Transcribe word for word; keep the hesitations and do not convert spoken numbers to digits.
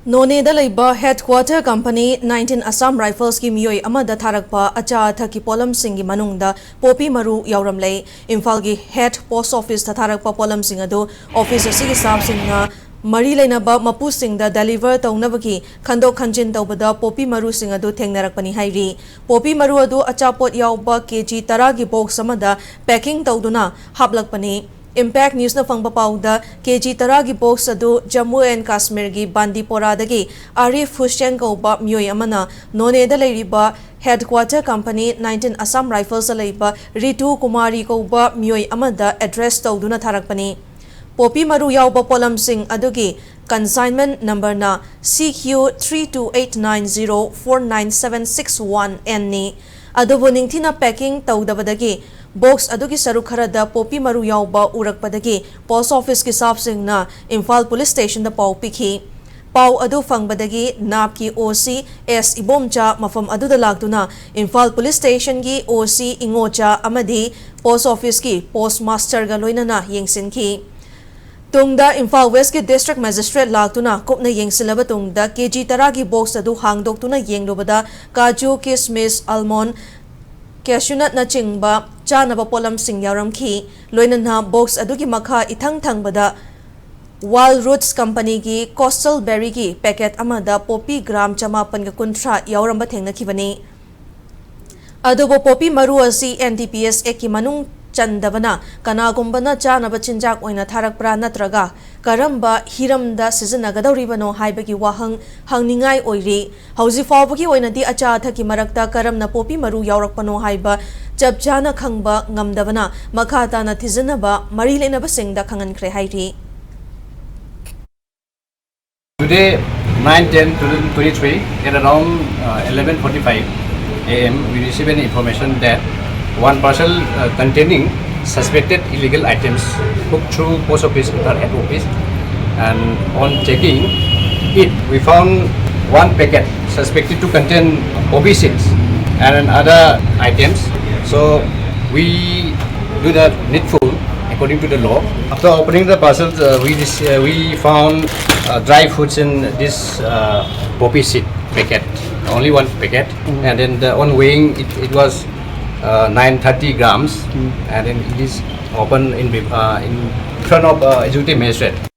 ꯅꯣꯅꯦꯗ ꯂꯩꯕ headquarter company nineteen Assam ꯔꯥꯏꯐꯜꯁꯀꯤ ꯃꯤꯑꯣꯏ ꯑꯃꯗ ꯊꯥꯔꯛꯄ ꯑꯆꯥ ꯑꯊꯛꯀꯤ ꯄꯣꯠꯂꯝꯁꯤꯡꯒꯤ ꯃꯅꯨꯡꯗ ꯄꯣꯄꯤ ꯃꯔꯨ ꯌꯥꯎꯔꯝꯂꯦ꯫ ꯏꯝꯐꯥꯜꯒꯤ ꯍꯦꯗ ꯄꯣꯁꯠ ꯑꯣꯐꯤꯁꯇ ꯊꯥꯔꯛꯄ ꯄꯣꯠꯂꯝꯁꯤꯡ ꯑꯗꯨ ꯑꯣꯐꯤꯁ ꯑꯁꯤꯒꯤ ꯁ꯭ꯇꯥꯐꯁꯤꯡꯅ ꯃꯔꯤ ꯂꯩꯅꯕ ꯃꯄꯨꯁꯤꯡꯗ ꯗꯦꯂꯤꯚꯔ ꯇꯧꯅꯕꯒꯤ ꯈꯟꯗꯣꯛ ꯈꯟꯖꯤꯟ ꯇꯧꯕꯗ ꯄꯣꯄꯤ ꯃꯔꯨꯁꯤꯡ ꯑꯗꯨ ꯊꯦꯡꯅꯔꯛꯄꯅꯤ ꯍꯥꯏꯔꯤ꯫ ꯄꯣꯄꯤ ꯃꯔꯨ ꯑꯗꯨ ꯑꯆꯥꯄꯣꯠ ꯌꯥꯎꯕ ꯀꯦꯖꯤ ꯇꯔꯥꯒꯤ ꯕꯣꯛꯁ ꯑꯃꯗ ꯄꯦꯀꯤꯡ ꯇꯧꯗꯨꯅ ꯍꯥꯞꯂꯛꯄꯅꯤ꯫ ꯏꯝꯄꯦꯛ ꯅ꯭ꯌꯨꯁꯅ ꯐꯪꯕ ꯄꯥꯎꯗ, ꯀꯦꯖꯤ ꯇꯔꯥꯒꯤ ꯕꯣꯛꯁ ꯑꯗꯨ ꯖꯝꯃꯨ ꯑꯦꯟ ꯀꯥꯁꯃꯤꯔꯒꯤ ꯕꯥꯟꯗꯤꯄꯣꯔꯥꯗꯒꯤ ꯑꯥꯔꯤꯐ ꯍꯨꯁꯦꯟ ꯀꯧꯕ ꯃꯤꯑꯣꯏ ꯑꯃꯅ ꯅꯣꯅꯦꯗ ꯂꯩꯔꯤꯕ ꯍꯦꯗꯀ꯭ꯋꯥꯇꯔ ꯀꯝꯄꯅꯤ ꯅꯥꯏꯟꯇꯤꯟ ꯑꯁꯥꯝ ꯔꯥꯏꯐꯜꯁꯇ ꯂꯩꯕ ꯔꯤꯇꯨ ꯀꯨꯃꯥꯔꯤ ꯀꯧꯕ ꯃꯤꯑꯣꯏ ꯑꯃꯗ ꯑꯦꯗ꯭ꯔꯦꯁ ꯇꯧꯗꯨꯅ ꯊꯥꯔꯛꯄꯅꯤ꯫ ꯄꯣꯄꯤ ꯃꯔꯨ ꯌꯥꯎꯕ ꯄꯣꯠꯂꯝꯁꯤꯡ ꯑꯗꯨꯒꯤ ꯀꯟꯁꯥꯏꯟꯃꯦꯟ ꯅꯝꯕꯔꯅ C Q three two eight nine zero four nine seven six one N ꯅꯤ꯫ ꯑꯗꯨꯕꯨ ꯅꯤꯡꯊꯤꯅ ꯄꯦꯀꯤꯡ ꯇꯧꯗꯕꯗꯒꯤ ꯕꯣꯛꯁ ꯑꯗꯨꯒꯤ ꯁꯔꯨꯛ ꯈꯔꯗ ꯄꯣꯄꯤ ꯃꯔꯨ ꯌꯥꯎꯕ ꯎꯔꯛꯄꯗꯒꯤ ꯄꯣꯁꯠ ꯑꯣꯐꯤꯁꯀꯤ ꯁ꯭ꯇꯥꯐꯁꯤꯡꯅ ꯏꯝꯐꯥꯜ ꯄꯨꯂꯤꯁ ꯁ꯭ꯇꯦꯁꯟꯗ ꯄꯥꯎ ꯄꯤꯈꯤ꯫ ꯄꯥꯎ ꯑꯗꯨ ꯐꯪꯕꯗꯒꯤ ꯅꯥꯞꯀꯤ OC S ꯏꯕꯣꯝꯆꯥ ꯃꯐꯝ ꯑꯗꯨꯗ ꯂꯥꯛꯇꯨꯅ ꯏꯝꯐꯥꯜ ꯄꯨꯂꯤꯁ ꯁ꯭ꯇꯦꯁꯟꯒꯤ OC ꯏꯉꯣꯆꯥ ꯑꯃꯗꯤ ꯄꯣꯁꯠ ꯑꯣꯐꯤꯁꯀꯤ ꯄꯣꯁꯠ ꯃꯥꯁꯇꯔꯒ ꯂꯣꯏꯅꯅ ꯌꯦꯡꯁꯤꯟꯈꯤ꯫ ꯇꯨꯡꯗ ꯏꯝꯐꯥꯜ ꯋꯦꯁꯀꯤ ꯗꯤꯁꯇ꯭ꯔꯤꯛ ꯃꯦꯖꯤꯁꯇ꯭ꯔꯦꯠ ꯂꯥꯛꯇꯨꯅ ꯀꯨꯞꯅ ꯌꯦꯡꯁꯤꯜꯂꯕ ꯇꯨꯡꯗ ꯀꯦꯖꯤ ꯇꯔꯥꯒꯤ ꯕꯣꯛꯁ ꯑꯗꯨ ꯍꯥꯡꯗꯣꯛꯇꯨꯅ ꯌꯦꯡꯂꯨꯕꯗ ꯀꯥꯖꯨ, ꯀꯤꯁꯃꯤꯁ, ꯑꯜꯃꯣꯟꯗ, ꯀꯦꯁ꯭ꯌꯨꯅꯠꯅꯆꯤꯡꯕ ꯆꯥꯅꯕ ꯄꯣꯠꯂꯝꯁꯤꯡ ꯌꯥꯎꯔꯝꯈꯤ꯫ ꯂꯣꯏꯅꯅ ꯕꯣꯛꯁ ꯑꯗꯨꯒꯤ ꯃꯈꯥ ꯏꯊꯪ ꯊꯪꯕꯗ ꯋꯥꯏꯜꯗ ꯔꯨꯠꯁ ꯀꯝꯄꯅꯤꯒꯤ ꯀꯣꯁꯇꯜ ꯕꯦꯔꯤꯒꯤ ꯄꯦꯀꯦꯠ ꯑꯃꯗ ꯄꯣꯄꯤ ꯒ꯭ꯔꯥꯝ ꯆꯃꯥꯄꯟꯒ ꯀꯨꯟꯊ꯭ꯔꯥ ꯌꯥꯎꯔꯝꯕ ꯊꯦꯡꯅꯈꯤꯕꯅꯤ꯫ ꯑꯗꯨꯕꯨ ꯄꯣꯄꯤ ꯃꯔꯨ ꯑꯁꯤ NDPS Actꯀꯤ ꯃꯅꯨꯡ ꯆꯟꯗꯕꯅ ꯀꯅꯥꯒꯨꯝꯕꯅ ꯆꯥꯅꯕ ꯆꯤꯟꯖꯥꯛ ꯑꯣꯏꯅ ꯊꯥꯔꯛꯄ꯭ꯔꯥ ꯅꯠꯇ꯭ꯔꯒ ꯀꯔꯝꯕ ꯍꯤꯔꯝꯗ ꯁꯤꯖꯤꯟꯅꯒꯗꯧꯔꯤꯕꯅꯣ ꯍꯥꯏꯕꯒꯤ ꯋꯥꯍꯪ ꯍꯪꯅꯤꯡꯉꯥꯏ ꯑꯣꯏꯔꯤ꯫ ꯍꯧꯖꯤꯛ ꯐꯥꯎꯕꯒꯤ ꯑꯣꯏꯅꯗꯤ ꯑꯆꯥ ꯑꯊꯛꯀꯤ ꯃꯔꯛꯇ ꯀꯔꯝꯅ ꯄꯣꯄꯤ ꯃꯔꯨ ꯌꯥꯎꯔꯛꯄꯅꯣ ꯍꯥꯏꯕ ꯆꯞ ꯆꯥꯅ ꯈꯪꯕ ꯉꯝꯗꯕꯅ ꯃꯈꯥ ꯇꯥꯅ ꯊꯤꯖꯤꯟꯅꯕ ꯃꯔꯤ ꯂꯩꯅꯕꯁꯤꯡꯗ ꯈꯪꯍꯟꯈ꯭ꯔꯦ ꯍꯥꯏꯔꯤ꯫ Today, nine ten twenty twenty-three, at around uh, eleven forty-five A M, we received an information that one parcel uh, containing suspected illegal items hooked through post office with our head office, and on checking it, we found one packet suspected to contain poppy seeds and other items. So we do the needful According to the law, after opening the parcel, uh, we dis- uh, we found uh, dry fruits in this uh, poppy seed packet, only one packet, and then the, on weighing it, it was uh, nine thirty grams, and then it is open in be- uh, in front of uh, executive magistrate.